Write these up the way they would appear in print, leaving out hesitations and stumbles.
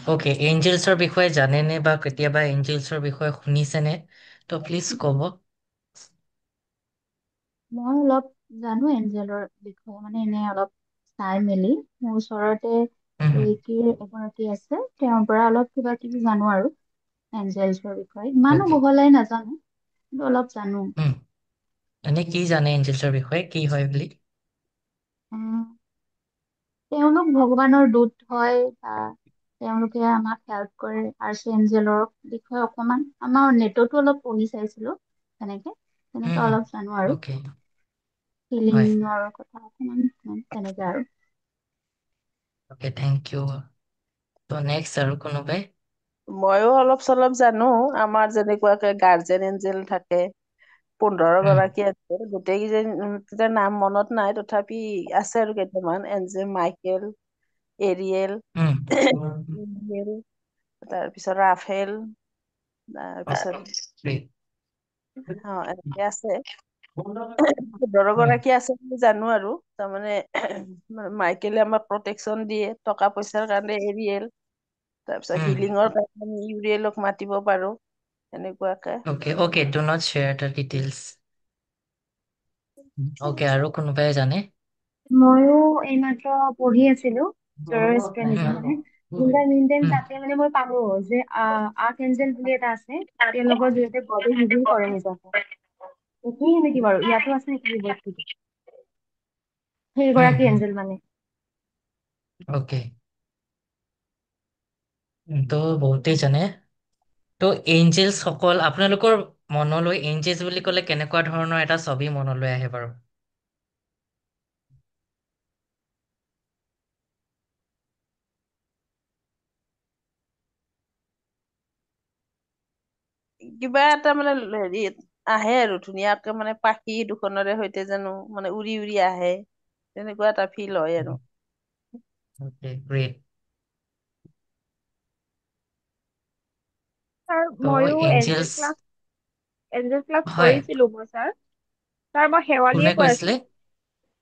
Okay, এঞ্জেলছৰ বিষয়ে জানেনে বা কেতিয়াবা এঞ্জেলছৰ বিষয়ে শুনিছেনে? ত' প্লিজ ক'ব। মই অলপ জানো এঞ্জেলৰ বিষয়ে, মানে এনে অলপ চাই মেলি। মোৰ ওচৰতে ৰেকিৰ এগৰাকী আছে, তেওঁৰ পৰা অলপ কিবা কিবি জানো আৰু এঞ্জেলছৰ বিষয়ে ইমানো অ'কে। বহলাই নাজানো, কিন্তু অলপ জানো। এনে কি জানে এঞ্জেলছৰ বিষয়ে, কি হয় বুলি? উম, তেওঁলোক ভগৱানৰ দূত হয় বা তেওঁলোকে আমাক হেল্প কৰে। আৰ্চ এঞ্জেলৰ বিষয়ে অকমান আমাৰ নেটতো অলপ পঢ়ি চাইছিলো, তেনেকে তেনেকে অলপ জানো আৰু অ'কে। হয়। ফিলিঙৰ কথা অকমান তেনেকে আৰু। Okay, thank U. ত' নেক্সট আৰু কোনোবাই? ময়ো অলপ চলপ জানো। আমাৰ যেনেকুৱাকে গাৰ্জেন এঞ্জেল থাকে, 15 উম, গৰাকী আছে। গোটেইকেইজন নাম মনত নাই, তথাপি আছে আৰু কেইটামান এঞ্জেল মাইকেল, এৰিয়েল, উম, ইউৰিয়েল, তাৰপিছত ৰাফেল, তাৰপিছত Great. অ এনেকে আছে। 15 উম, গৰাকী আছে বুলি জানো আৰু। তাৰমানে মাইকেলে আমাক প্ৰটেকচন দিয়ে, টকা পইচাৰ কাৰণে এৰিয়েল, তাৰপিছত উম। হিলিঙৰ কাৰণে আমি ইউৰিয়েলক মাতিব পাৰো, এনেকুৱাকে। Okay, okay, do not share the details. Okay, আৰু কোনোবাই জানে? ময়ো এইমাত্ৰ পঢ়ি আছিলো উম, জৰ'এষ্ট্ৰিয়ানিজম, মানে ইন the mean time উম, তাতে মানে মই পালো যে আৰ্ক এঞ্জেল বুলি এটা আছে, তেওঁলোকৰ জৰিয়তে গডে ৰিভিল কৰে নিজকে। একেই নেকি বাৰু, ইয়াতো আছে নেকি এই বস্তুটো, উম, সেইগৰাকী উম, এঞ্জেল মানে? অ'কে। তো বহুতেই জানে। তো এঞ্জেলছ সকল, আপোনালোকৰ মনলৈ এঞ্জেলছ বুলি ক'লে কেনেকুৱা ধৰণৰ এটা ছবি মনলৈ আহে বাৰু? কিবা এটা মানে হেৰি আহে আৰু ধুনীয়াকে, মানে পাখি দুখনেৰে সৈতে জানো মানে উৰি উৰি আহে, তেনেকুৱা এটা ফিল হয় আৰু। Okay, great. ছাৰ তো ময়ো angel angels, class angel class হয়, কৰিছিলো মই ছাৰ। ছাৰ মই কোনে শেৱালিয়ে কৈ কৈছিলে? আছো।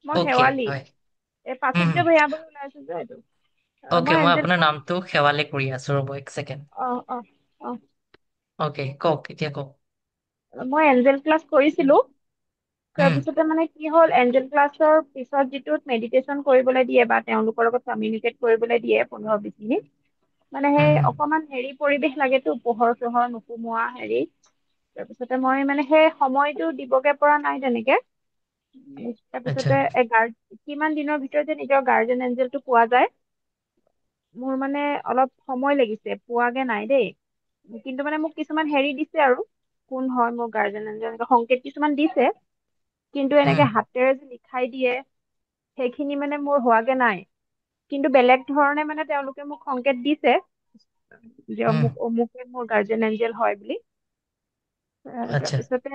মই অ'কে, শেৱালি, হয়। এই উম, প্ৰাচুৰ্য ভূঞা বুলি ওলাইছো যে এইটো। অ'কে, মই মই এঞ্জেল আপোনাৰ ক্লাছ নামটো শেৱালি কৰি আছো, ৰ'ব এক ছেকেণ্ড। অ অ অ অ'কে, কওক এতিয়া, কওক। মই এঞ্জেল ক্লাছ কৰিছিলো। উম, তাৰপিছতে মানে কি হ'ল, এঞ্জেল ক্লাছৰ পিছত যিটো মেডিটেশ্যন কৰিবলৈ দিয়ে বা তেওঁলোকৰ লগত কমিউনিকেট কৰিবলৈ দিয়ে 15-20 মিনিট, মানে উম, সেই হুম, অকমান হেৰি পৰিৱেশ লাগেতো, পোহৰ চোহৰ নোসোমোৱা হেৰি। তাৰপিছতে মই মানে সেই সময়টো দিবগে পৰা নাই তেনেকে। আচ্ছা। তাৰপিছতে কিমান দিনৰ ভিতৰত যে নিজৰ গাৰ্জেন এঞ্জেলটো পোৱা যায়, মোৰ মানে অলপ সময় লাগিছে, পোৱাগে নাই দেই। কিন্তু মানে মোক কিছুমান হেৰি দিছে আৰু কোন হয় মোৰ গাৰ্জেন এঞ্জেল, এনেকে সংকেত কিছুমান দিছে। কিন্তু উম, এনেকে হাতেৰে যে লিখাই দিয়ে, সেইখিনি মানে মোৰ হোৱাগে নাই। কিন্তু বেলেগ ধৰণে মানে তেওঁলোকে মোক সংকেত দিছে যে উম, অমুক অমুকে মোৰ গাৰ্জেন এঞ্জেল হয় বুলি। আচ্ছা। তাৰপিছতে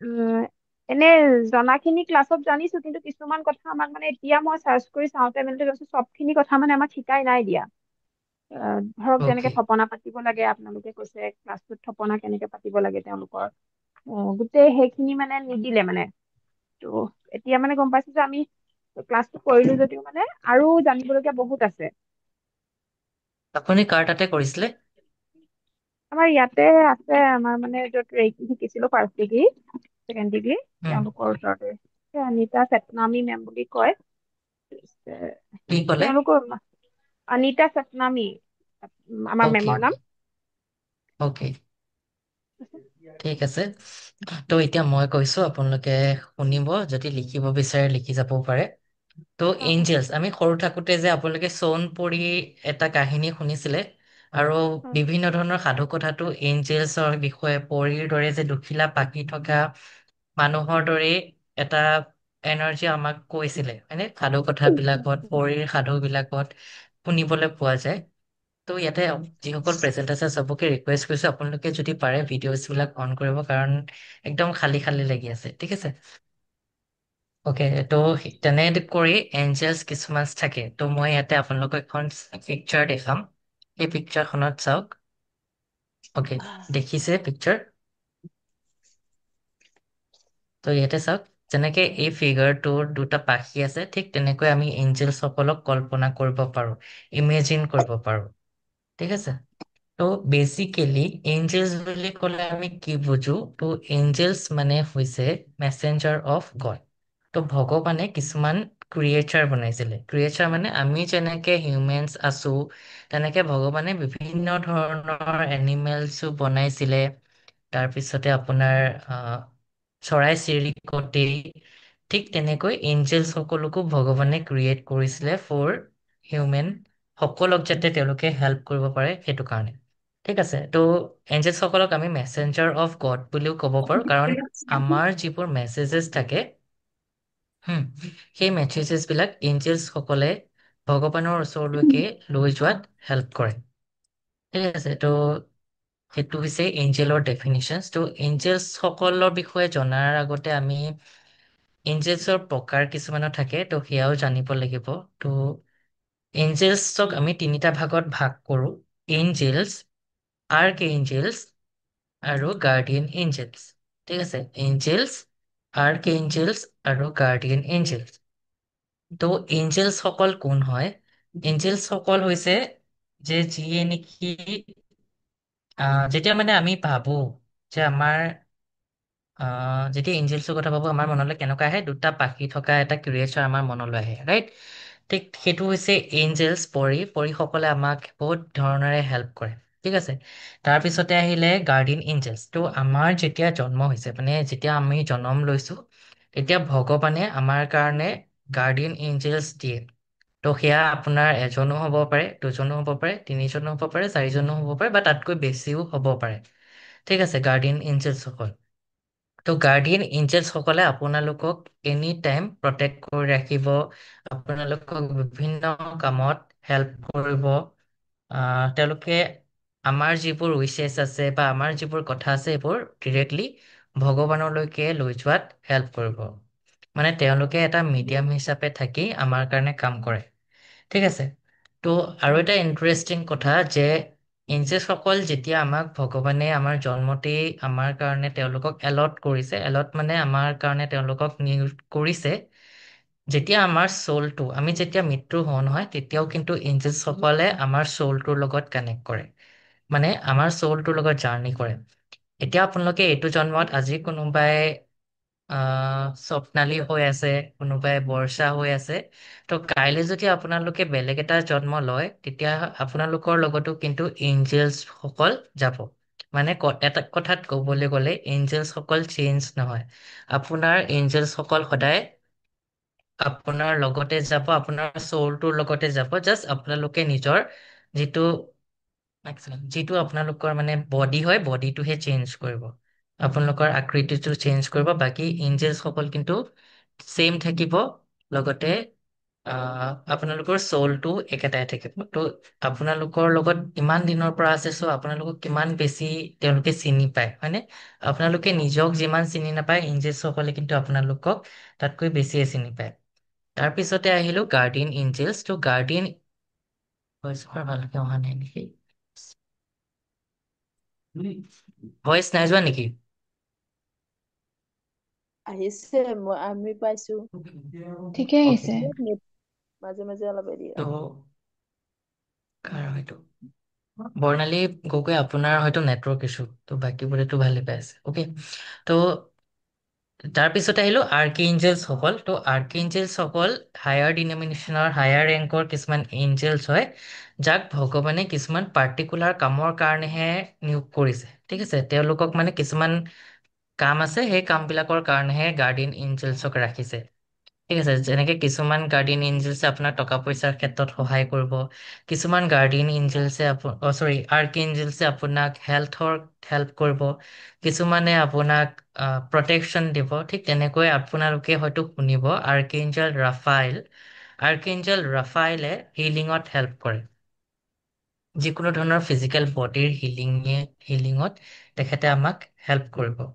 উম এনে জনাখিনি ক্লাছত জানিছো, কিন্তু কিছুমান কথা আমাক মানে এতিয়া মই চাৰ্চ কৰি চাওঁতে মানে চব খিনি কথা মানে আমাক শিকাই নাই দিয়া। ধৰক যেনেকে অ'কে, থপনা পাতিব লাগে, আপোনালোকে কৈছে ক্লাছটোত থপনা কেনেকে পাতিব লাগে তেওঁলোকৰ, গোটেই সেইখিনি মানে নিদিলে মানে। ত' এতিয়া মানে গম পাইছো যে আমি ক্লাছটো কৰিলো যদিও মানে আৰু জানিবলগীয়া বহুত আছে। আপুনি কাৰ তাতে কৰিছিলে? আমাৰ ইয়াতে আছে, আমাৰ মানে য'ত ৰেকি শিকিছিলো ফাৰ্ষ্ট ডিগ্ৰী ছেকেণ্ড ডিগ্ৰী, উম, তেওঁলোকৰ ওচৰতে। অনিতা চতনামী মেম বুলি কয়। কি ক'লে? তেওঁলোকৰ অনিতা চতনামী আমাৰ অ'কে, মেমৰ নাম। অ'কে, ঠিক আছে। ত' এতিয়া মই কৈছো, আপোনালোকে শুনিব, যদি লিখিব বিচাৰে লিখি যাবও পাৰে। ত' অ এঞ্জেলছ, আমি সৰু থাকোতে যে আপোনালোকে চোন পৰি এটা কাহিনী শুনিছিলে, আৰু অ বিভিন্ন ধৰণৰ সাধু কথাটো এঞ্জেলছৰ বিষয়ে, পৰীৰ দৰে যে দুখিলা পাখি থকা মানুহৰ দৰেই এটা এনাৰ্জি আমাক কৈছিলে, হয়নে? সাধু কথাবিলাকত, পৰীৰ সাধুবিলাকত শুনিবলৈ পোৱা যায়। ত' ইয়াতে যিসকল প্ৰেজেণ্ট আছে চবকে ৰিকুৱেষ্ট কৰিছো, আপোনালোকে যদি পাৰে ভিডিঅ'জ বিলাক অন কৰিব, কাৰণ একদম খালী খালী লাগি আছে, ঠিক আছে? অ'কে, ত' তেনে কৰি এঞ্জেলছ কিছুমান থাকে। ত' মই ইয়াতে আপোনালোকক এখন পিকচাৰ দেখাম, এই পিকচাৰখনত চাওক। অ'কে, দেখিছে পিকচাৰ? ত' ইয়াতে চাওক, যেনেকে এই ফিগাৰটোৰ দুটা পাখি আছে, ঠিক তেনেকৈ আমি এঞ্জেলছসকলক কল্পনা কৰিব পাৰো, ইমেজিন কৰিব পাৰো। ঠিক আছে। ত' বেচিকেলি এঞ্জেলছ বুলি ক'লে আমি কি বুজো? ত' এঞ্জেলছ মানে হৈছে মেচেঞ্জাৰ অফ গড। ত' ভগৱানে কিছুমান ক্ৰিয়েচাৰ বনাইছিলে। ক্ৰিয়েচাৰ মানে আমি যেনেকে হিউমেনছ আছো, তেনেকে ভগৱানে বিভিন্ন ধৰণৰ এনিমেলছো বনাইছিলে। তাৰপিছতে আপোনাৰ আহ চৰাই চিৰিকটি, ঠিক তেনেকৈ এঞ্জেলছ সকলকো ভগৱানে ক্ৰিয়েট কৰিছিলে ফৰ হিউমেন সকলক, যাতে তেওঁলোকে হেল্প কৰিব পাৰে সেইটো কাৰণে। ঠিক আছে। ত' এঞ্জেলছ সকলক আমি মেচেঞ্জাৰ অফ গড বুলিও ক'ব পাৰো, কাৰণ আমাৰ যিবোৰ মেছেজেছ থাকে, হুম, সেই মেছেজেছ বিলাক এঞ্জেলছ সকলে ভগৱানৰ ওচৰলৈকে লৈ যোৱাত হেল্প কৰে। ঠিক আছে। ত' সেইটো হৈছে এঞ্জেলৰ ডেফিনিশ্যন। ত' এঞ্জেলছ সকলৰ বিষয়ে জনাৰ আগতে আমি এঞ্জেলছৰ প্ৰকাৰ কিছুমানো থাকে, ত' সেয়াও জানিব লাগিব। ত' এঞ্জেলছক আমি তিনিটা ভাগত ভাগ কৰোঁ: এঞ্জেলছ, আৰ্ক এঞ্জেলছ আৰু গাৰ্ডিয়ান এঞ্জেলছ। ঠিক আছে। এঞ্জেলছ, আৰ্ক এঞ্জেলছ আৰু গাৰ্ডিয়ান এঞ্জেলছ। ত' এঞ্জেলছ সকল কোন হয়? এঞ্জেলছ সকল হৈছে যে যিয়ে নেকি যেতিয়া মানে আমি ভাবো যে আমাৰ যেতিয়া এঞ্জেলছৰ কথা ভাবো, আমাৰ মনলৈ কেনেকুৱা আহে? দুটা পাখি থকা এটা ক্ৰিয়েচাৰ আমাৰ মনলৈ আহে, ৰাইট? ঠিক সেইটো হৈছে এঞ্জেলছ, পৰি। পৰীসকলে আমাক বহুত ধৰণেৰে হেল্প কৰে। ঠিক আছে। তাৰপিছতে আহিলে গাৰ্ডিয়ান এঞ্জেলছ। ত' আমাৰ যেতিয়া জন্ম হৈছে, মানে যেতিয়া আমি জন্ম লৈছো, তেতিয়া ভগৱানে আমাৰ কাৰণে গাৰ্ডিয়ান এঞ্জেলছ দিয়ে। ত' সেয়া আপোনাৰ এজনো হ'ব পাৰে, দুজনো হ'ব পাৰে, তিনিজনো হ'ব পাৰে, চাৰিজনো হ'ব পাৰে, বা তাতকৈ বেছিও হ'ব পাৰে। ঠিক আছে, গাৰ্ডিয়ান এঞ্জেলছসকল। ত' গাৰ্ডিয়ান এঞ্জেলছ সকলে আপোনালোকক এনি টাইম প্ৰটেক্ট কৰি ৰাখিব, আপোনালোকক বিভিন্ন কামত হেল্প কৰিব। তেওঁলোকে আমাৰ যিবোৰ উইচেছ আছে বা আমাৰ যিবোৰ কথা আছে, সেইবোৰ ডিৰেক্টলি ভগৱানলৈকে লৈ যোৱাত হেল্প কৰিব। মানে তেওঁলোকে এটা মিডিয়াম হিচাপে থাকি আমাৰ কাৰণে কাম কৰে। ঠিক আছে। ত' আৰু এটা ইণ্টাৰেষ্টিং কথা যে এঞ্জেলছসকল যেতিয়া আমাক ভগৱানে আমাৰ জন্মতেই আমাৰ কাৰণে তেওঁলোকক এলট কৰিছে, এলট মানে আমাৰ কাৰণে তেওঁলোকক নিয়োগ কৰিছে, যেতিয়া আমাৰ চ'লটো, আমি যেতিয়া মৃত্যু হওঁ নহয়, তেতিয়াও কিন্তু এঞ্জেলছসকলে আমাৰ চ'লটোৰ লগত কানেক্ট কৰে, মানে আমাৰ চ'লটোৰ লগত জাৰ্ণি কৰে। এতিয়া আপোনালোকে এইটো জন্মত আজি কোনোবাই স্বপ্নালী হৈ আছে, কোনোবাই বৰ্ষা হৈ আছে, তো কাইলৈ যদি আপোনালোকে বেলেগ এটা জন্ম লয়, তেতিয়া আপোনালোকৰ লগতো কিন্তু এঞ্জেলছ সকল যাব। মানে এটা কথাত ক'বলৈ গ'লে এঞ্জেলছ সকল চেঞ্জ নহয়, আপোনাৰ এঞ্জেলছ সকল সদায় আপোনাৰ লগতে যাব, আপোনাৰ চ'লটোৰ লগতে যাব। জাষ্ট আপোনালোকে নিজৰ যিটো যিটো আপোনালোকৰ মানে বডি হয়, বডিটোহে চেঞ্জ কৰিব, আপোনালোকৰ আকৃতিটো চেঞ্জ কৰিব, বাকী এঞ্জেলছ সকল কিন্তু ছেইম থাকিব। লগতে আপোনালোকৰ চ'লটো একেটাই থাকিব। ত' আপোনালোকৰ লগত ইমান দিনৰ পৰা আছে, চ' আপোনালোকক কিমান বেছি তেওঁলোকে চিনি পায়, হয়নে? আপোনালোকে নিজক যিমান চিনি নাপায়, এঞ্জেলছ সকলে কিন্তু আপোনালোকক তাতকৈ বেছিয়ে চিনি পায়। তাৰপিছতে আহিলো গাৰ্ডিয়ান এঞ্জেলছ। ত' গাৰ্ডিয়ান ভইচ ভালকে অহা নাই নেকি? ভইচ নাই যোৱা নেকি? আহিছে, আমি পাইছো। ঠিকে অকে। আহিছে। মাজে মাজে অলপ এৰি ত' কাৰ হয়তো বৰ্ণালী গগৈ, আপোনাৰ হয়তো নেটৱৰ্ক ইছ্যু, ত' বাকীবোৰেতো ভালে পাই আছে। অ'কে। ত' তাৰপিছত আহিলো আৰ্ক সকল। ত' আৰ্ক সকল হায়াৰ ডিনমিনেশ্যনৰ, হায়াৰ ৰেংকৰ কিছুমান এঞ্জেলছ হয়, যাক ভগৱানে কিছুমান পাৰ্টিকুলাৰ কামৰ কাৰণেহে নিয়োগ কৰিছে। ঠিক আছে। তেওঁলোকক মানে কিছুমান কাম আছে, সেই কামবিলাকৰ কাৰণেহে গাৰ্ডিয়ান এঞ্জেলছক ৰাখিছে। ঠিক আছে। যেনেকে কিছুমান গাৰ্ডিয়ান এঞ্জেলছে আপোনাৰ টকা পইচাৰ ক্ষেত্ৰত সহায় কৰিব, কিছুমান গাৰ্ডিয়ান এঞ্জেলছে চৰি আৰ্ক এঞ্জেলছে আপোনাক হেল্থৰ হেল্প কৰিব, কিছুমানে আপোনাক প্ৰটেকচন দিব। ঠিক তেনেকৈ আপোনালোকে হয়তো শুনিব archangel Raphael. Archangel ৰাফাইলে হিলিঙত হেল্প কৰে, যিকোনো ধৰণৰ ফিজিকেল বডিৰ হিলিঙত তেখেতে আমাক হেল্প কৰিব।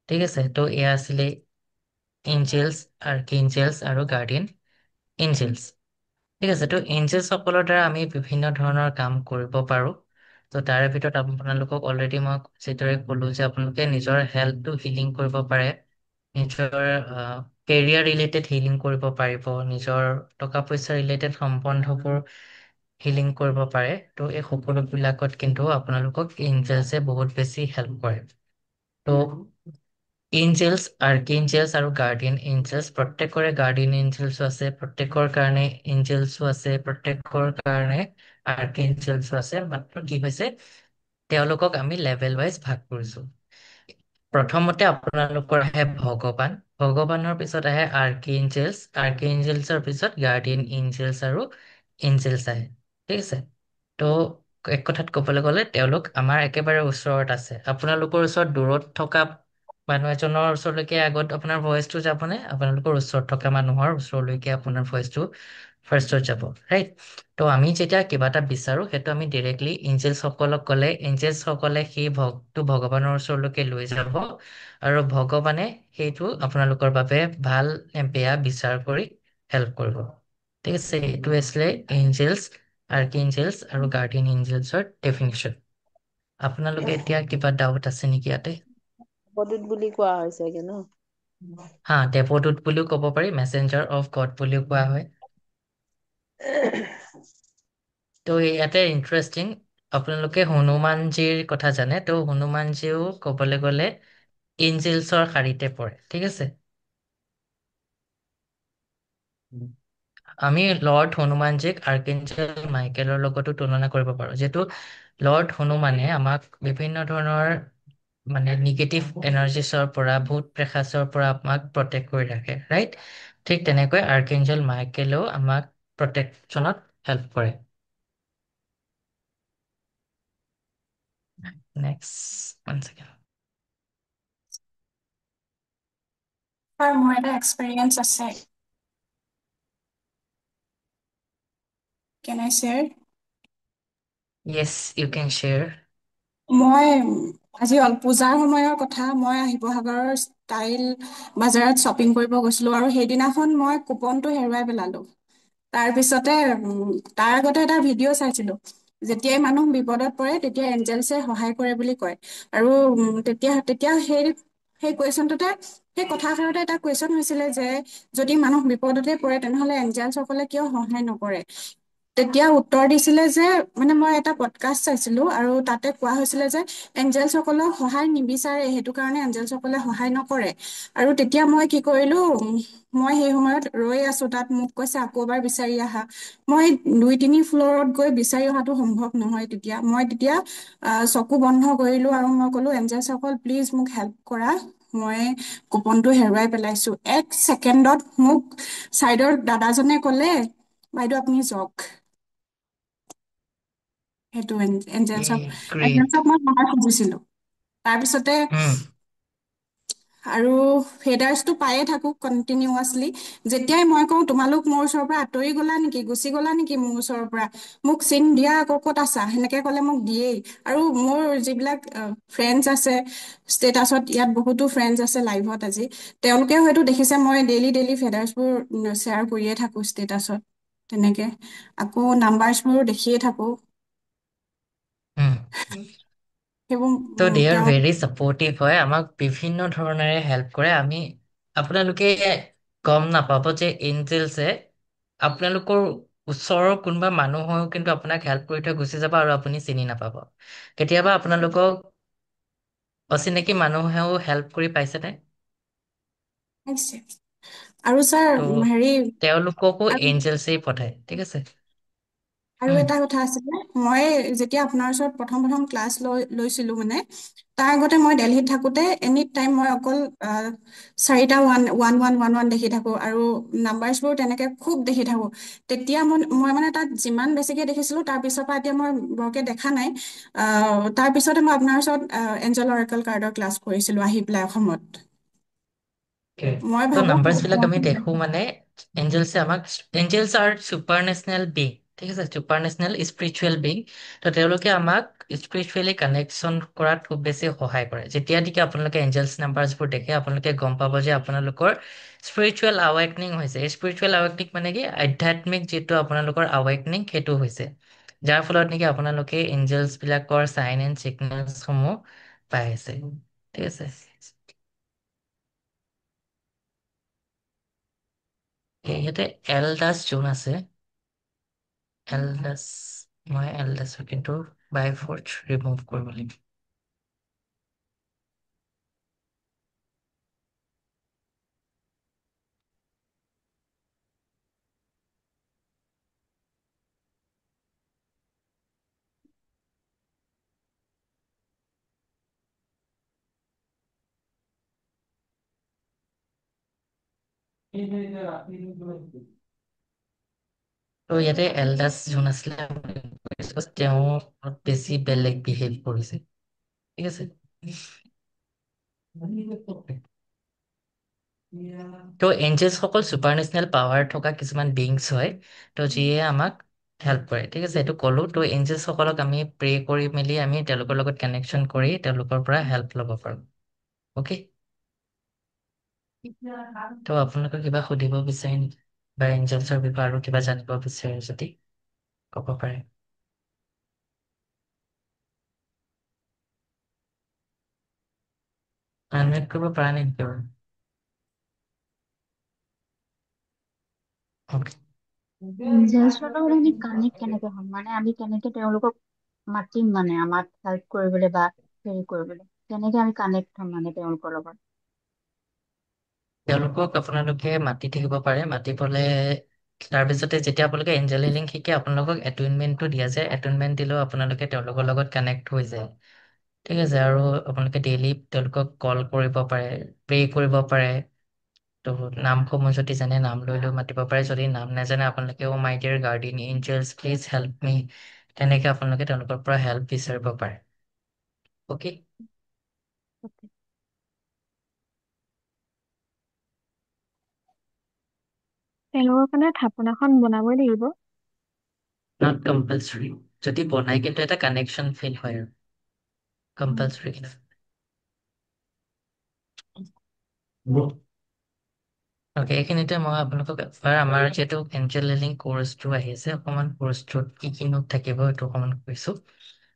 ঠিক আছে। ত' এয়া আছিলে এঞ্জেলছ, আৰ্ক এঞ্জেলছ আৰু গাৰ্ডিয়ান এঞ্জেলছ। ঠিক আছে। ত' এঞ্জেলছ সকলৰ দ্বাৰা আমি বিভিন্ন ধৰণৰ কাম কৰিব পাৰো। ত' তাৰে ভিতৰত আপোনালোকক অলৰেডি মই যিদৰে ক'লো যে আপোনালোকে নিজৰ হেল্থটো হিলিং কৰিব পাৰে, নিজৰ কেৰিয়াৰ ৰিলেটেড হিলিং কৰিব পাৰিব, নিজৰ টকা পইচা ৰিলেটেড সম্বন্ধবোৰ হিলিং কৰিব পাৰে। ত' এই সকলোবিলাকত কিন্তু আপোনালোকক এঞ্জেলছে বহুত বেছি হেল্প কৰে। ত' এঞ্জেলছ, আৰ্কেঞ্জেলছ আৰু গাৰ্ডিয়ান এঞ্জেলছ, প্ৰত্যেকৰে গাৰ্ডিয়ান এঞ্জেলছো আছে, প্ৰত্যেকৰ কাৰণে এঞ্জেলছো আছে, প্ৰত্যেকৰ কাৰণে আৰ্কেঞ্জেলছো আছে। মাত্ৰ কি হৈছে, তেওঁলোকক আমি লেভেল ৱাইজ ভাগ কৰিছো। প্ৰথমতে আপোনালোকৰ আহে ভগৱান, ভগৱানৰ পিছত আহে আৰ্কেঞ্জেলছ, আৰ্কেঞ্জেলছৰ পিছত গাৰ্ডিয়ান এঞ্জেলছ আৰু এঞ্জেলছ আহে। ঠিক আছে। ত' এক কথাত ক'বলৈ গ'লে তেওঁলোক আমাৰ একেবাৰে ওচৰত আছে। আপোনালোকৰ ওচৰত দূৰত থকা মানুহ এজনৰ ওচৰলৈকে আগত আপোনাৰ ভইচটো যাবনে? আপোনালোকৰ ওচৰত থকা মানুহৰ ওচৰলৈকে আপোনাৰ ভইচটো ফাৰ্ষ্টত যাব, ৰাইট? ত' আমি যেতিয়া কিবা এটা বিচাৰো, সেইটো আমি ডিৰেক্টলি এঞ্জেলছসকলক ক'লে এঞ্জেলছসকলে সেই ভগটো ভগৱানৰ ওচৰলৈকে লৈ যাব আৰু ভগৱানে সেইটো আপোনালোকৰ বাবে ভাল নে বেয়া বিচাৰ কৰি হেল্প কৰিব। ঠিক আছে, এইটো আছিলে এঞ্জেলছ, আৰ্কেঞ্জেলছ আৰু গাৰ্ডিয়ান এঞ্জেলছৰ ডেফিনিশ্যন। আপোনালোকে এতিয়া কিবা ডাউট আছে নেকি ইয়াতে? দেৱদূত বুলি কোৱা হয় চাগে ন? হা, দেৱদূত বুলিও ক'ব পাৰি, মেছেঞ্জাৰ অফ গড বুলিও কোৱা হয়। ত' ইয়াতে ইণ্টাৰেষ্টিং, আপোনালোকে হনুমানজীৰ কথা জানে। ত' হনুমানজীও ক'বলৈ গ'লে এঞ্জেলছৰ শাৰীতে পৰে। ঠিক আছে, আমি লৰ্ড হনুমানজীক আৰ্কেঞ্জেল মাইকেলৰ লগতো তুলনা কৰিব পাৰো, যিহেতু লৰ্ড হনুমানে আমাক বিভিন্ন ধৰণৰ মানে নিগেটিভ এনাৰ্জিছৰ পৰা, ভূত প্ৰেসাচৰ পৰা আমাক প্ৰটেক্ট কৰি ৰাখে, ৰাইট? ঠিক তেনেকৈ আৰ্কেঞ্জেল মাইকেলেও আমাক প্ৰটেকশ্যনত হেল্প কৰে। Next, one second. ছাৰ, মোৰ এটা এক্সপেৰিয়েঞ্চ আছে। Can I share? Yes, you can share. মই আজি পূজাৰ সময়ৰ কথা, মই শিৱসাগৰৰ ষ্টাইল বজাৰত শ্বপিং কৰিব গৈছিলো আৰু সেইদিনাখন মই কুপনটো হেৰুৱাই পেলালো। তাৰপিছতে তাৰ আগতে এটা ভিডিঅ' চাইছিলো, যেতিয়াই মানুহ বিপদত পৰে তেতিয়া এঞ্জেলছে সহায় কৰে বুলি কয়। আৰু তেতিয়া সেই কুৱেশ্যনটোতে, সেই কথাষাৰতে এটা কুৱেশ্যন হৈছিলে যে যদি মানুহ বিপদতে পৰে তেনেহলে এঞ্জেলছসকলে কিয় সহায় নকৰে। তেতিয়া উত্তৰ দিছিলে যে, মানে মই এটা পডকাষ্ট চাইছিলো আৰু তাতে কোৱা হৈছিলে যে এঞ্জেলছসকলক সহায় নিবিচাৰে, সেইটো কাৰণে এঞ্জেলছসকলে সহায় নকৰে। আৰু তেতিয়া মই কি কৰিলো, মই সেই সময়ত ৰৈ আছো তাত, মোক কৈছে আকৌ এবাৰ বিচাৰি আহা। মই 2-3 ফ্ল'ৰত গৈ বিচাৰি অহাটো সম্ভৱ নহয়। তেতিয়া মই চকু বন্ধ কৰিলো আৰু মই ক'লো, এঞ্জেলছসকল প্লিজ মোক হেল্প কৰা, মই কুপনটো হেৰুৱাই পেলাইছো। এক ছেকেণ্ডত মোক চাইডৰ দাদাজনে ক'লে, বাইদেউ আপুনি যাওক। সেইটো এঞ্জেলছক গ্ৰেট। এঞ্জেলছক মই সহায় খুজিছিলো। তাৰপিছতে আৰু ফেডাৰ্ছটো পায়ে থাকো কণ্টিনিউৱাছলি। যেতিয়াই মই কওঁ তোমালোক মোৰ ওচৰৰ পৰা আঁতৰি গলা নেকি, গুচি গলা নেকি মোৰ ওচৰৰ পৰা, মোক চিন দিয়া আকৌ ক'ত আছা, সেনেকে ক'লে মোক দিয়েই। আৰু মোৰ যিবিলাক ফ্ৰেণ্ডছ আছে ষ্টেটাছত, ইয়াত বহুতো ফ্ৰেণ্ডছ আছে লাইভত আজি, তেওঁলোকেও হয়তো দেখিছে মই ডেইলি ডেইলি ফেডাৰ্ছবোৰ শ্বেয়াৰ কৰিয়ে থাকো ষ্টেটাছত। তেনেকে আকৌ নাম্বাৰ্ছবোৰো দেখিয়ে থাকো। সেইবোৰ ত' দে আৰ তেওঁ ভেৰি ছাপৰ্টিভ হয়, আমাক বিভিন্ন ধৰণেৰে হেল্প কৰে। আপোনালোকে গম নাপাব যে এঞ্জেলছে আপোনালোকৰ ওচৰৰ কোনোবা মানুহ হৈও কিন্তু আপোনাক হেল্প কৰি থৈ গুচি যাব আৰু আপুনি চিনি নাপাব। কেতিয়াবা আপোনালোকক অচিনাকি মানুহেও হেল্প কৰি পাইছেনে? পাইছে। আৰু ছাৰ ত' হেৰি তেওঁলোককো আৰু এঞ্জেলছেই পঠায়। ঠিক আছে। আৰু উম এটা কথা আছিলে, মই যেতিয়া আপোনাৰ ওচৰত প্ৰথম প্ৰথম ক্লাছ লৈছিলো, মানে তাৰ আগতে মই দেলহিত থাকোতে এনি টাইম মই অকল চাৰিটা 1 1 1 1 1 দেখি থাকো আৰু নাম্বাৰ্ছবোৰ তেনেকে খুব দেখি থাকো। তেতিয়া মই মানে তাত যিমান বেছিকে দেখিছিলো, তাৰ পিছৰ পৰা এতিয়া মই বৰকে দেখা নাই। তাৰ পিছতে মই আপোনাৰ ওচৰত এঞ্জেল অৰেকল কাৰ্ডৰ ক্লাছ কৰিছিলো আহি পেলাই অসমত। মই ত' ভাবো নাম্বাৰ্ছ বিলাক আমি দেখো মানে এঞ্জেলছে আমাক, angels are super national being, ঠিক আছে, চুপাৰ নেচনেল স্পিৰিচুৱেল বিং। ত' তেওঁলোকে আমাক স্পিৰিচুৱেলি কানেকশ্যন কৰাত খুব বেছি সহায় কৰে। যেতিয়া নেকি আপোনালোকে এঞ্জেলছ নাম্বাৰ্ছবোৰ দেখে, আপোনালোকে গম পাব যে আপোনালোকৰ স্পিৰিচুৱেল আৱেকনিং হৈছে। স্পিৰিচুৱেল আৱেকনিং মানে কি, আধ্যাত্মিক যিটো আপোনালোকৰ আৱেকনিং সেইটো হৈছে, যাৰ ফলত নেকি আপোনালোকে এঞ্জেলছ বিলাকৰ চাইন এণ্ড চিগনেলছসমূহ পাই আছে। ঠিক আছে। ইয়াতে এল দাস যোন আছে, এলডাছ, মই এলডাছৰ কিন্তু বাই ফ'ৰ্থ ৰিমুভ কৰিব লাগিব। ত' ইয়াতে এলডাছ যোন আছিলে তেওঁ অলপ বেছি বেলেগ বিহেভ কৰিছে, ঠিক আছে। ত' এঞ্জেলছসকল ছুপাৰ নেচনেল পাৱাৰ থকা কিছুমান বিংছ হয়, ত' যিয়ে আমাক হেল্প কৰে, ঠিক আছে, এইটো ক'লো। ত' এঞ্জেলছসকলক আমি প্ৰে কৰি মেলি আমি তেওঁলোকৰ লগত কানেকশ্যন কৰি তেওঁলোকৰ পৰা হেল্প ল'ব পাৰোঁ। অ'কে, ত' আপোনালোকে কিবা সুধিব বিচাৰে নেকি বা এঞ্জেলছৰ বিষয়ে আৰু কিবা জানিব বিচাৰে যদি ক'ব পাৰে। আনমিউট কৰিব পৰা নাই নেকি বাৰু? অ'কে। এঞ্জেলছৰ লগত আমি কানেক্ট কেনেকে হ'ম, মানে আমি কেনেকে তেওঁলোকক মাতিম, মানে আমাক হেল্প কৰিবলৈ বা হেৰি কৰিবলৈ কেনেকে আমি কানেক্ট হ'ম মানে তেওঁলোকৰ লগত? তেওঁলোকক আপোনালোকে মাতি থাকিব পাৰে, মাতিবলে তাৰপিছতে যেতিয়া আপোনালোকে এঞ্জেল হিলিং শিকে আপোনালোকক এটইনমেণ্টটো দিয়া যায়, এটইনমেণ্ট দিলেও আপোনালোকে তেওঁলোকৰ লগত কানেক্ট হৈ যায়, ঠিক আছে। আৰু আপোনালোকে ডেইলি তেওঁলোকক কল কৰিব পাৰে, প্ৰে কৰিব পাৰে। ত' নামসমূহ যদি জানে নাম লৈ লৈ মাতিব পাৰে, যদি নাম নাজানে আপোনালোকে অ' my dear guardian angels please help me, তেনেকে আপোনালোকে তেওঁলোকৰ পৰা হেল্প বিচাৰিব পাৰে। অ'কে, তেওঁলোকৰ কাৰণে থাপনাখন বনাবই লাগিব। Not compulsory, যদি বনাই কিন্তু এটা কানেকশ্যন ফিল হয় আৰু কম্পালচৰি কিন্তু। অ'কে, এইখিনিতে মই আপোনালোকক এবাৰ আমাৰ যিহেতু এঞ্জেল হিলিং কৰ্চটো আহি আছে, অকণমান কৰ্চটোত কি কিনো থাকিব সেইটো অকণমান কৈছো।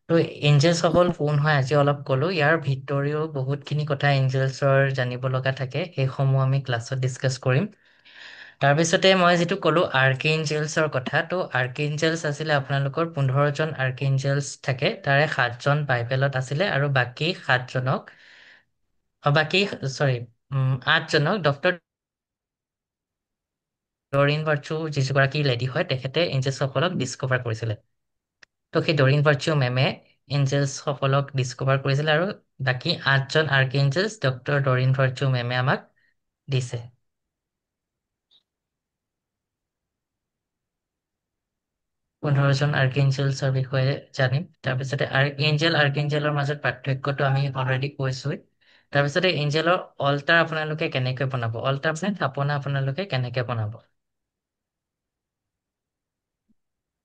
ত' এঞ্জেলছসকল কোন হয় আজি অলপ ক'লো, ইয়াৰ ভিতৰিও বহুতখিনি কথা এঞ্জেলছৰ জানিব লগা থাকে, সেইসমূহ আমি ক্লাছত ডিছকাছ কৰিম। তাৰপিছতে মই যিটো ক'লো আৰ্কেঞ্জেলছৰ কথা, ত' আৰ্কেঞ্জেলছ আছিলে আপোনালোকৰ 15জন আৰ্কেঞ্জেলছ থাকে, তাৰে 7জন বাইবেলত আছিলে আৰু বাকী সাতজনক, অ, বাকী, চৰি, 8জনক ডক্টৰ ডৰিন ভাৰ্চু যিগৰাকী লেডী হয় তেখেতে এঞ্জেলছসকলক ডিছকভাৰ কৰিছিলে। ত' সেই ডৰিন ভাৰ্চু মেমে এঞ্জেলছসকলক ডিছকভাৰ কৰিছিলে আৰু বাকী 8জন আৰ্কেঞ্জেলছ ডক্টৰ ডৰিন ভাৰ্চু মেমে আমাক দিছে। 15জন আৰ্কেঞ্জেলছৰ বিষয়ে জানিম। তাৰপিছতে এঞ্জেল আৰ্কেঞ্জেলৰ মাজত পাৰ্থক্যটো আমি অলৰেডি কৈছোৱেই। তাৰপিছতে এঞ্জেলৰ অল্টাৰ আপোনালোকে কেনেকৈ বনাব, অল্টাৰ মানে থাপনা আপোনালোকে কেনেকে বনাব।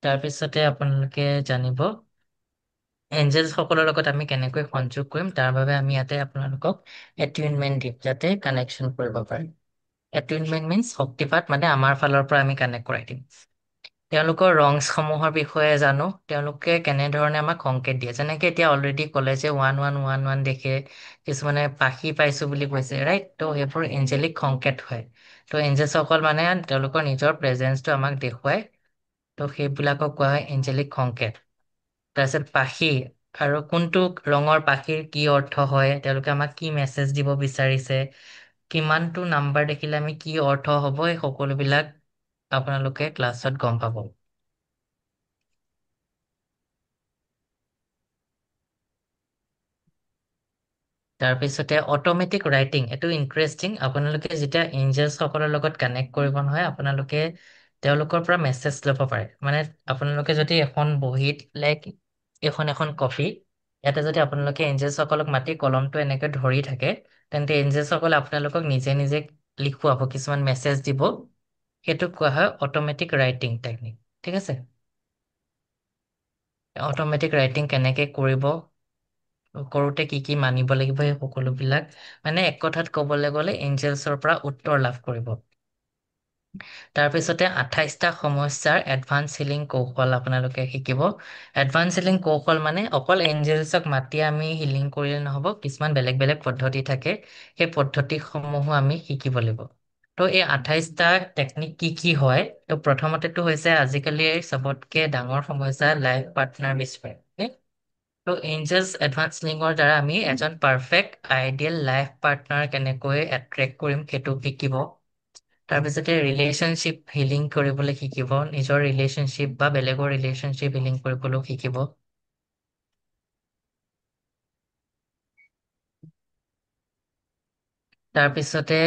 তাৰপিছতে আপোনালোকে জানিব এঞ্জেলছসকলৰ লগত আমি কেনেকৈ সংযোগ কৰিম, তাৰ বাবে আমি ইয়াতে আপোনালোকক এটিউনমেণ্ট দিম যাতে কানেকশ্যন কৰিব পাৰে। এটিউনমেণ্ট মিনছ শক্তিপাত, মানে আমাৰ ফালৰ পৰা আমি কানেক্ট কৰাই দিম। তেওঁলোকৰ ৰংসমূহৰ বিষয়ে জানো, তেওঁলোকে কেনেধৰণে আমাক সংকেত দিয়ে, যেনেকে এতিয়া অলৰেডি ক'লে যে 1 1 1 1 দেখে, কিছুমানে পাখি পাইছো বুলি কৈছে, ৰাইট? ত' সেইবোৰ এঞ্জেলিক সংকেত হয়। ত' এঞ্জেলছসকল মানে তেওঁলোকৰ নিজৰ প্ৰেজেঞ্চটো আমাক দেখুৱায়, ত' সেইবিলাকক কোৱা হয় এঞ্জেলিক সংকেত। তাৰপিছত পাখি আৰু কোনটো ৰঙৰ পাখিৰ কি অৰ্থ হয়, তেওঁলোকে আমাক কি মেছেজ দিব বিচাৰিছে, কিমানটো নাম্বাৰ দেখিলে আমি কি অৰ্থ হ'ব, এই সকলোবিলাক আপোনালোকে ক্লাছত গম পাব। তাৰপিছতে অট'মেটিক ৰাইটিং, এইটো ইণ্টাৰেষ্টিং। আপোনালোকে যেতিয়া এঞ্জেলছসকলৰ লগত কানেক্ট কৰিব নহয়, আপোনালোকে তেওঁলোকৰ পৰা মেছেজ ল'ব পাৰে। মানে আপোনালোকে যদি এখন বহীত লাইক এইখন এখন কপি, ইয়াতে যদি আপোনালোকে এঞ্জেলছসকলক মাতি কলমটো এনেকৈ ধৰি থাকে, তেন্তে এঞ্জেলছসকলে আপোনালোকক নিজে নিজে লিখুৱাব, কিছুমান মেছেজ দিব। সেইটোক কোৱা হয় অট'মেটিক ৰাইটিং টেকনিক, ঠিক আছে? অট'মেটিক ৰাইটিং কেনেকে কৰিব, কৰোঁতে কি কি মানিব লাগিব, সেই সকলোবিলাক মানে এক কথাত ক'বলৈ গ'লে এঞ্জেলছৰ পৰা উত্তৰ লাভ কৰিব। তাৰপিছতে 28টা সমস্যাৰ এডভান্স হিলিং কৌশল আপোনালোকে শিকিব। এডভান্স হিলিং কৌশল মানে অকল এঞ্জেলছক মাতি আমি হিলিং কৰিলে নহ'ব, কিছুমান বেলেগ বেলেগ পদ্ধতি থাকে, সেই পদ্ধতিসমূহো আমি শিকিব লাগিব। তো এই 28টা টেকনিক কি কি হয়। তো প্ৰথমতেটো হৈছে আজিকালি চবতকে ডাঙৰ সমস্যা লাইফ পাৰ্টনাৰ বিচাৰে। তো এঞ্জেলছ এডভান্স লিংকৰ দ্বাৰা আমি এজন পাৰফেক্ট আইডিয়েল লাইফ পাৰ্টনাৰ কেনেকৈ এট্ৰেক্ট কৰিম সেইটো শিকিব। তাৰপিছতে ৰিলেশ্যনশ্বিপ হিলিং কৰিবলৈ শিকিব, নিজৰ ৰিলেশ্যনশ্বিপ বা বেলেগৰ ৰিলেশ্যনশ্বিপ হিলিং কৰিবলৈও শিকিব। তাৰপিছতে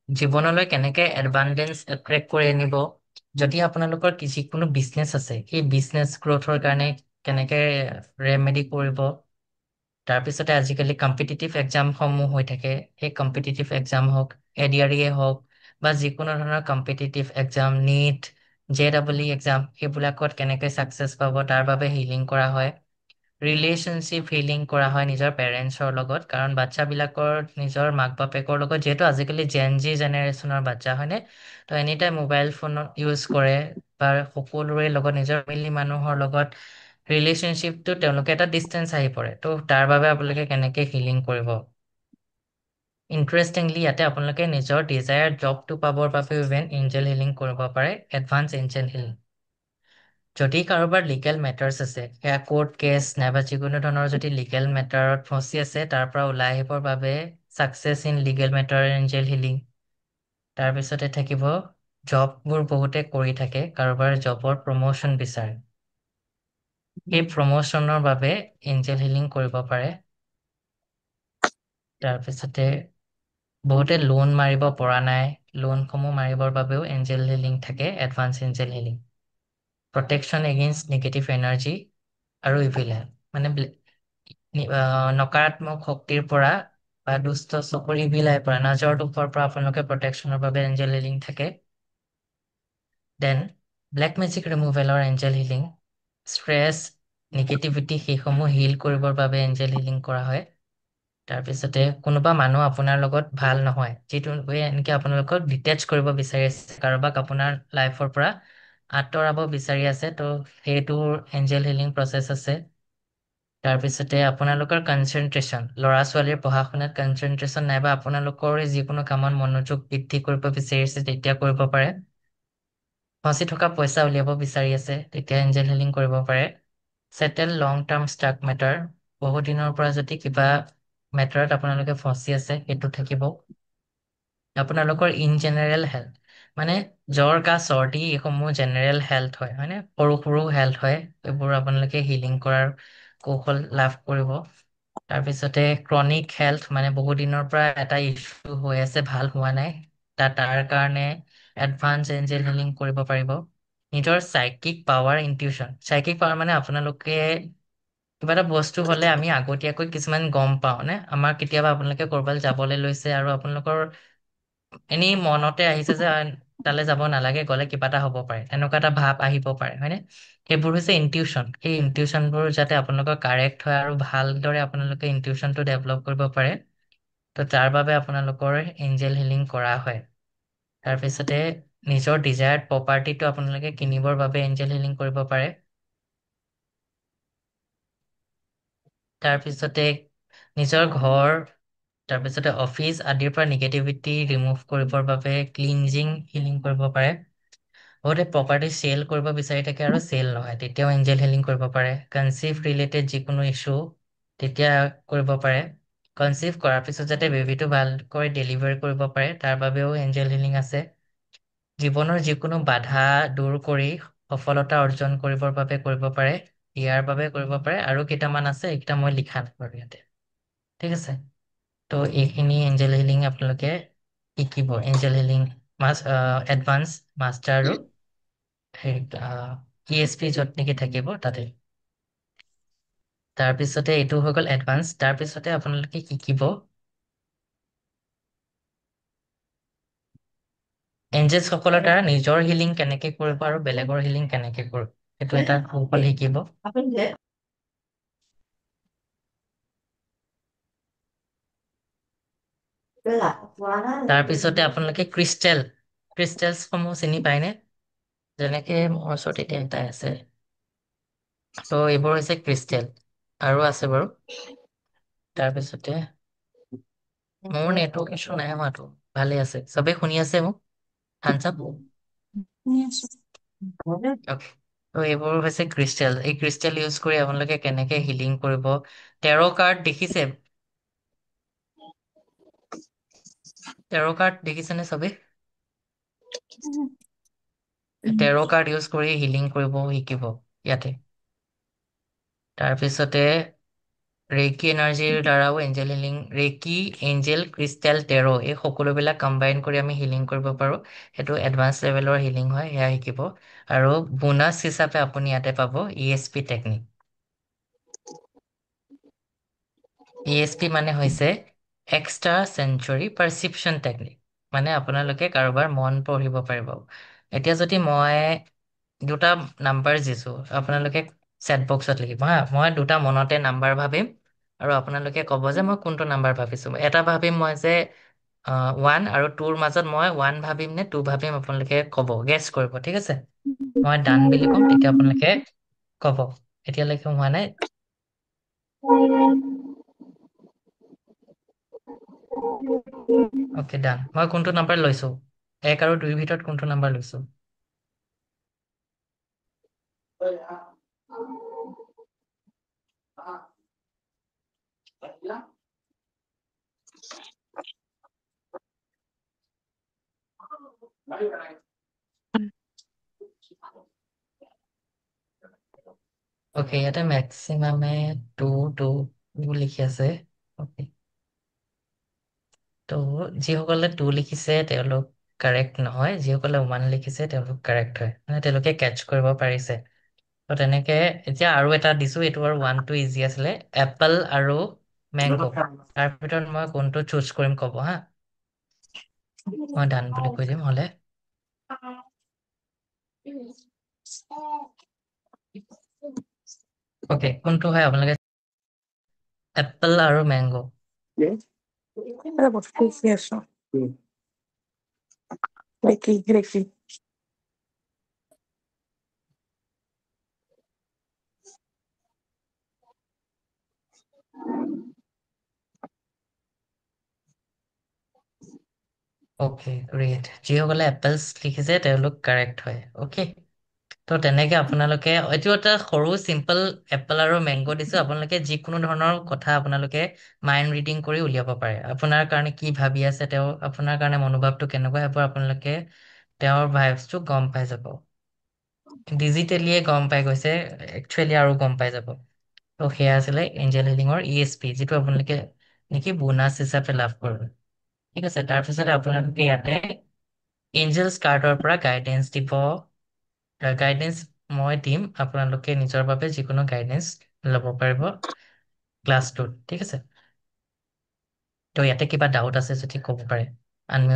জীৱনলৈ কেনেকে এডভান্টেজ এট্ৰেক্ট কৰি আনিব, যদি আপোনালোকৰ যিকোনো বিজনেছ আছে সেই বিজনেছ গ্ৰথৰ কাৰণে কেনেকে ৰেমেডি কৰিব। তাৰপিছতে আজিকালি কম্পিটিটিভ এক্সামসমূহ হৈ থাকে, সেই কম্পিটিটিভ এক্সাম হওক, এডিআৰইয়ে হওক বা যিকোনো ধৰণৰ competitive exam, NEET, J double E exam, সেইবিলাকত কেনেকে ছাকচেছ পাব তাৰ বাবে হিলিং কৰা হয়। ৰিলেশ্যনশ্বিপ হিলিং কৰা হয় নিজৰ পেৰেণ্টছৰ লগত, কাৰণ বাচ্ছাবিলাকৰ নিজৰ মাক বাপেকৰ লগত, যিহেতু আজিকালি জেন জি জেনেৰেশ্যনৰ বাচ্ছা হয়নে, তো এনি টাইম মোবাইল ফোনত ইউজ কৰে বা সকলোৰে লগত নিজৰ ফেমিলি মানুহৰ লগত ৰিলেশ্যনশ্বিপটো তেওঁলোকে এটা ডিষ্টেঞ্চ আহি পৰে, ত' তাৰ বাবে আপোনালোকে কেনেকে হিলিং কৰিব। ইণ্টাৰেষ্টিংলি ইয়াতে আপোনালোকে নিজৰ ডিজায়াৰ জবটো পাবৰ বাবে ইভেন এঞ্জেল হিলিং কৰিব পাৰে, এডভান্স এঞ্জেল হিলিং। যদি কাৰোবাৰ লিগেল মেটাৰ্ছ আছে, সেয়া কোৰ্ট কেছ নাইবা যিকোনো ধৰণৰ যদি লিগেল মেটাৰত ফচি আছে, তাৰ পৰা ওলাই আহিবৰ বাবে success in legal matter angel healing. তাৰপিছতে থাকিব জববোৰ বহুতে কৰি থাকে, কাৰোবাৰ জবৰ প্ৰমোশ্যন বিচাৰে, সেই প্ৰমোশ্যনৰ বাবে এঞ্জেল হিলিং কৰিব পাৰে। তাৰপিছতে বহুতে লোন মাৰিব পৰা নাই, লোনসমূহ মাৰিবৰ বাবেও এঞ্জেল হিলিং থাকে, advance angel healing. Protection against negative energy আৰু ইভিল, মানে নকাৰাত্মক শক্তিৰ পৰা বা দুষ্ট চকুৰ ইভিল আইৰ পৰা, নজৰ দুখৰ পৰা আপোনালোকে প্ৰটেকশ্যনৰ বাবে এঞ্জেল হিলিং থাকে। Then black magic ৰিমুভেলৰ এঞ্জেল হিলিং, ষ্ট্ৰেছ, নিগেটিভিটি সেইসমূহ হিল কৰিবৰ বাবে এঞ্জেল হিলিং কৰা হয়। তাৰপিছতে কোনোবা মানুহ আপোনাৰ লগত ভাল নহয়, যিটো এনেকে আপোনালোকক ডিটেচ কৰিব বিচাৰি আছে, কাৰোবাক আপোনাৰ লাইফৰ পৰা আঁতৰাব বিচাৰি আছে, ত' সেইটোৰ এঞ্জেল হিলিং প্ৰচেছ আছে। তাৰপিছতে আপোনালোকৰ কনচেনট্ৰেশ্যন, ল'ৰা ছোৱালীৰ পঢ়া শুনাত কনচেনট্ৰেশ্যন নাইবা আপোনালোকৰ যিকোনো কামত মনোযোগ বৃদ্ধি কৰিব বিচাৰিছে তেতিয়া কৰিব পাৰে। ফচি থকা পইচা উলিয়াব বিচাৰি আছে তেতিয়া এঞ্জেল হিলিং কৰিব পাৰে। Settle long term stuck matter, বহুত দিনৰ পৰা যদি কিবা মেটাৰত আপোনালোকে ফচি আছে সেইটো থাকিব। আপোনালোকৰ ইন জেনেৰেল হেল্থ, মানে জ্বৰ, কাহ, চৰ্দি এইসমূহ জেনেৰেল হেল্থ হয়, হয়নে, সৰু সৰু হেল্থ হয়, এইবোৰ আপোনালোকে হিলিং কৰাৰ কৌশল লাভ কৰিব। তাৰপিছতে ক্ৰনিক হেল্থ, মানে বহুত দিনৰ পৰা এটা ইছ্যু হৈ আছে, ভাল হোৱা নাই, তাৰ কাৰণে এডভান্স এঞ্জেল হিলিং কৰিব পাৰিব। নিজৰ psychic power, intuition, psychic power মানে আপোনালোকে কিবা এটা বস্তু হ'লে আমি আগতীয়াকৈ কিছুমান গম পাওঁ নে, আমাৰ কেতিয়াবা আপোনালোকে ক'ৰবালৈ যাবলৈ লৈছে আৰু আপোনালোকৰ এনেই মনতে আহিছে যে তালৈ যাব নালাগে, গ'লে কিবা এটা হ'ব পাৰে, তেনেকুৱা এটা ভাৱ আহিব পাৰে, হয়নে? সেইবোৰ হৈছে ইনটিউশ্যন। সেই ইনটিউশ্যনবোৰ যাতে আপোনালোকৰ কাৰেক্ট হয় আৰু ভালদৰে আপোনালোকে ইনটিউশ্যনটো ডেভেলপ কৰিব পাৰে, তো তাৰ বাবে আপোনালোকৰ এঞ্জেল হিলিং কৰা হয়। তাৰপিছতে নিজৰ ডিজায়াৰ্ড প্ৰপাৰ্টিটো আপোনালোকে কিনিবৰ বাবে এঞ্জেল হিলিং কৰিব পাৰে। তাৰপিছতে নিজৰ ঘৰ, তাৰপিছতে অফিচ আদিৰ পৰা নিগেটিভিটি ৰিমুভ কৰিবৰ বাবে ক্লিনজিং হিলিং কৰিব পাৰে। বহুতে প্ৰপাৰ্টি চেল কৰিব বিচাৰি থাকে আৰু চেল নহয়, তেতিয়াও এঞ্জেল হিলিং কৰিব পাৰে। কনচিভ ৰিলেটেড যিকোনো ইছ্যু তেতিয়া কৰিব পাৰে। কনচিভ কৰাৰ পিছত যাতে বেবীটো ভালকৈ ডেলিভাৰ কৰিব পাৰে তাৰ বাবেও এঞ্জেল হিলিং আছে। জীৱনৰ যিকোনো বাধা দূৰ কৰি সফলতা অৰ্জন কৰিবৰ বাবে কৰিব পাৰে, ইয়াৰ বাবে কৰিব পাৰে। আৰু কেইটামান আছে, এইকেইটা মই লিখা নাই বাৰু ইয়াতে, ঠিক আছে। তো এইখিনি এঞ্জেল হিলিং আপোনালোকে শিকিব, এঞ্জেল হিলিং এডভান্স, মাষ্টাৰ আৰু হেৰি ESP য'ত নেকি থাকিব তাতে। তাৰপিছতে এইটো হৈ গ'ল এডভান্স। তাৰপিছতে আপোনালোকে শিকিব এঞ্জেলছসকলৰ দ্বাৰা নিজৰ হিলিং কেনেকে কৰিব আৰু বেলেগৰ হিলিং কেনেকে কৰিব, সেইটো এটা কৌশল শিকিব। তাৰপিছতে আপোনালোকে ক্ৰিষ্টেলছসমূহ চিনি পায়নে? যেনেকে মোৰ ওচৰত এতিয়া এটা আছে, ত' এইবোৰ হৈছে ক্ৰিষ্টেল, আৰু আছে বাৰু। তাৰপিছতে মোৰ নেটৱৰ্ক ইছ্যু নাই হোৱাটো, ভালে আছে, চবেই শুনি আছে মোক? Thumbs up. শুনি আছো। অ'কে। ত' এইবোৰ হৈছে ক্ৰিষ্টেল। এই ক্ৰিষ্টেল ইউজ কৰি আপোনালোকে কেনেকে হিলিং কৰিব। টেৰ' কাৰ্ড দেখিছে? টেৰ' কাৰ্ড দেখিছেনে চবেই? টেৰ' কাৰ্ড ইউজ কৰি হিলিং কৰিব শিকিব ইয়াতে। তাৰপিছতে ৰেকি এনাৰ্জিৰ দ্বাৰাও angel healing, reiki, angel, crystal, tarot, এই সকলোবিলাক কম্বাইন কৰি আমি হিলিং কৰিব পাৰোঁ। সেইটো এডভান্স লেভেলৰ হিলিং হয়, সেয়া শিকিব। আৰু বোনাছ হিচাপে আপুনি ইয়াতে পাব E S P technique. E S P মানে হৈছে এক্সট্ৰা চেঞ্চুৰী পাৰচিপশ্যন টেকনিক, মানে আপোনালোকে কাৰোবাৰ মন পঢ়িব পাৰিব। এতিয়া যদি মই দুটা নাম্বাৰ দিছোঁ, আপোনালোকে চেট বক্সত লিখিব হা। মই দুটা মনতে নাম্বাৰ ভাবিম আৰু আপোনালোকে ক'ব যে মই কোনটো নাম্বাৰ ভাবিছোঁ। এটা ভাবিম মই যে ওৱান আৰু টুৰ মাজত মই ওৱান ভাবিম নে টু ভাবিম, আপোনালোকে ক'ব, গেছ কৰিব, ঠিক আছে? মই ডান বুলি ক'ম, তেতিয়া আপোনালোকে ক'ব। এতিয়ালৈকে হোৱা নাই। অ'কে, ডান। মই কোনটো নাম্বাৰ লৈছোঁ? এক আৰু দুইৰ ভিতৰত কোনটো নাম্বাৰ লৈছোঁ? অ'কে, ইয়াতে মেক্সিমামে টু টু টু লিখি আছে। অ'কে, ত' যিসকলে টু লিখিছে তেওঁলোক কাৰেক্ট নহয়, যিসকলে ওৱান লিখিছে তেওঁলোক কাৰেক্ট হয়, মানে তেওঁলোকে কেটচ কৰিব পাৰিছে। ত' তেনেকে এতিয়া আৰু এটা দিছো, এইটো আৰু ওৱানটো ইজি আছিলে, এপল আৰু মেংগ', তাৰ ভিতৰত মই কোনটো চুজ কৰিম ক'ব হা। মই ডান বুলি কৈ দিম হ'লে। অ'কে, কোনটো হয় আপোনালোকে? এপল আৰু মেংগ'। আছো। Reiki, reiki. Okay, great. যিসকলে এপলছ লিখিছে তেওঁলোক কাৰেক্ট হয়। অ'কে, ত' তেনেকে আপোনালোকে এইটো এটা সৰু চিম্পল এপল আৰু মেংগ' দিছো, আপোনালোকে যিকোনো ধৰণৰ কথা আপোনালোকে মাইণ্ড ৰিডিং কৰি উলিয়াব পাৰে। আপোনাৰ কাৰণে কি ভাবি আছে তেওঁ, আপোনাৰ কাৰণে মনোভাৱটো কেনেকুৱা, সেইবোৰ আপোনালোকে তেওঁৰ ভাইবছটো গম পাই যাব। ডিজিটেলিয়ে গম পাই গৈছে একচুৱেলি, আৰু গম পাই যাব। ত' সেয়া আছিলে এঞ্জেল হিলিঙৰ ই এছ পি, যিটো আপোনালোকে নেকি বোনাছ হিচাপে লাভ কৰিব। ঠিক আছে, তাৰপিছতে আপোনালোকে ইয়াতে এঞ্জেলছ কাৰ্ডৰ পৰা গাইডেন্স দিব। গাইডেন্স মই দিম, আপোনালোকে নিজৰ বাবে যিকোনো গাইডেন্স ল'ব পাৰিব ক্লাছটোত। ঠিক আছে, ত' ইয়াতে কিবা ডাউট আছে যদি ক'ব পাৰে, আনমিউট